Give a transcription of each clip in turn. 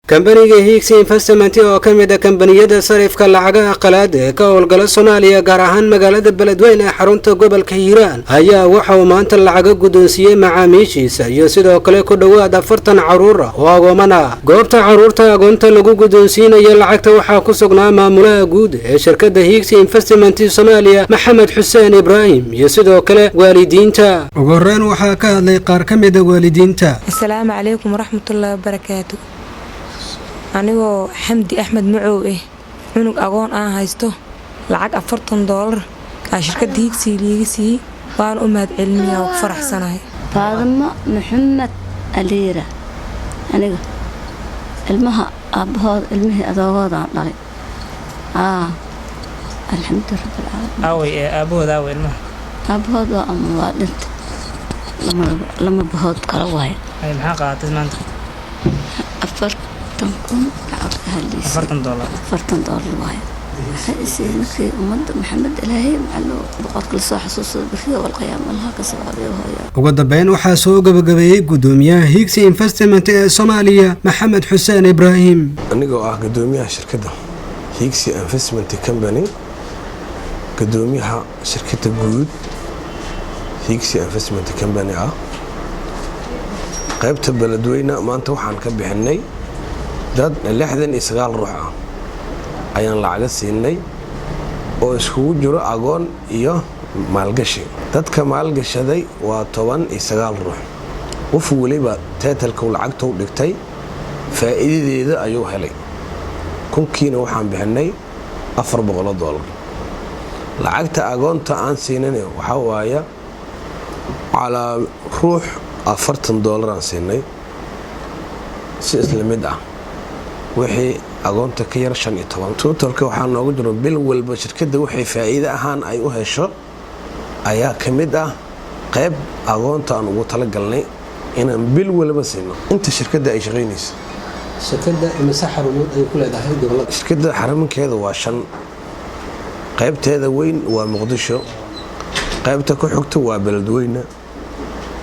Kambaniga Hiigsi Investment oo ka mid ah kambaniyada sarifka lacagaha qalaad ee ka howlgala Soomaaliya, gaar ahaan magaalada Beledweyne ee xarunta gobolka Hiiraan, ayaa waxa uu maanta lacago guddoonsiiyey macaamiishiisa iyo sidoo kale ku dhowaad 40 caruur ah oo agooman ah. Goobta caruurta agoonta lagu guddoonsiinayo lacagta waxaa ku sugnaa maamulaha guud ee shirkadda Hiigsi Investment Soomaaliya, Maxamed Xuseen Ibraahim, iyo sidoo kale waalidiinta. Ugu horreyn waxaa ka hadlay qaar ka mid ah waalidiinta. Asalaamu calaykum waraxmatullaahi wabarakaatu. Anigoo Xamdi Axmed Macow ah, cunug agoon aan haysto, lacag $40 aa shirkadda Hiigsi liiga siiyey, waana u mahad celinayaa, waa ku faraxsanahay. Faadimo Maxamed Aliira. Aniga ilmaha aabbahood, ilmihii adoogoodaan dhalay, alxamdu rabbilcaalamiin. Aaway ee aabbahood? Aaway ilmaha? Aabbahood waa ama waa dhintay, lama bahood kala waayo. Ay, maxaa qaadatay maanta? 40,000 lacag haliisa. $40. $40 waayo. Waxay isiiyey ninkii ummadda Maxamed, Ilaahay macallo boqorka lasoo xasuusado beriga walqiyaama, Allaha ka sabaabiyo hooyo. Ugu dambeyn waxaa soo gabagabeeyey guddoomiyaha Hiigsi Investment ee Soomaaliya, Maxamed Xuseen Ibraahim. Anigoo ah guddoomiyaha shirkadda Hiigsi Investment Company, guddoomiyaha shirkadda guud Hiigsi Investment Company ah, qaybta Beledweyne, maanta waxaan ka bixinay dad 69 ruux ah ayaan lacaga siinay oo iskugu jiro agoon iyo maalgashi. Dadka maalgashaday waa 19 ruux. Qof weliba teetalkuu lacagtou dhigtay faa'iidadeeda ayuu helay. Kunkiina waxaan bixinay $400. Lacagta agoonta aan siinana waxaa waaya calaa ruux $40 aan siinay, si isla mid ah wixii agoonta ka yar 15. Total-ka waxaa noogu jiro bil walba shirkadda waxay faa'iide ahaan ay u hesho ayaa ka mid ah qayb agoonta aan ugu talagalnay inaan bil walba siino inta shirkadda ay shaqaynayso. Shirkadda imise xarumood ay ku leedahay gobolada? Shirkadda xarumankeeda waa shan. Qaybteeda weyn waa Muqdisho, qaybta ku xigta waa Beledweyne,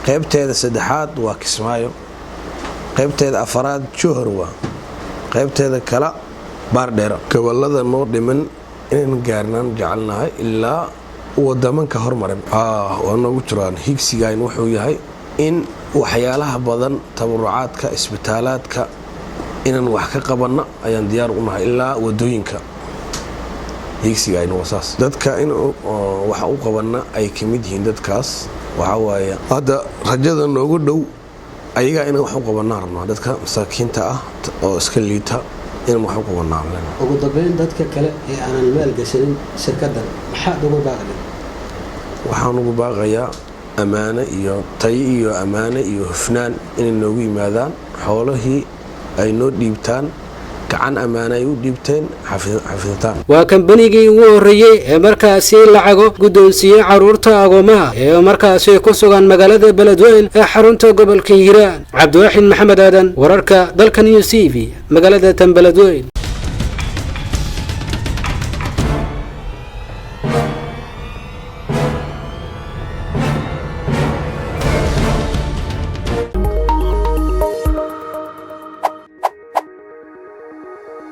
qaybteeda saddexaad waa Kismaayo, qaybteeda afaraad Johor, waa qaybteeda kala Baardheera. Gobolada noo dhiman inaan gaarnaan jecelnahay ilaa wadamanka hormarin waa noogu jiraan. Higsigan wuxuu yahay in waxyaalaha badan, tabarucaadka, isbitaalaadka inaan wax ka qabanno ayaan diyaar u nahay, ilaa wadooyinka. Higsigan waa saas, dadka in wax u qabanna ay ka mid yihiin dadkaas. Waxaa waaye hadda rajada noogu dhow ayagaa inaan wax u qabanaan rabnaa, dadka masaakiinta ah oo iska liita inaan wax u qabanaan. Ugu dambeyn, dadka kale ee aanan maalgashanin shirkaddan maxaad ugu baaqday? Waxaan ugu baaqayaa ammaano iyo tayo iyo ammaano iyo hufnaan inay noogu yimaadaan, xoolihii ay noo dhiibtaan, gacan ammaano ay u dhiibteen xafidataan. Waa kambanigii ugu horreeyey ee markaasi lacago guddoonsiiyey caruurta agoomaha ee markaasi ku sugan magaalada Beledweyne ee xarunta gobolka Hiiraan. Cabdiwaaxid Maxamed Aadan, wararka dalka News TV, magaalada tan Beledweyne.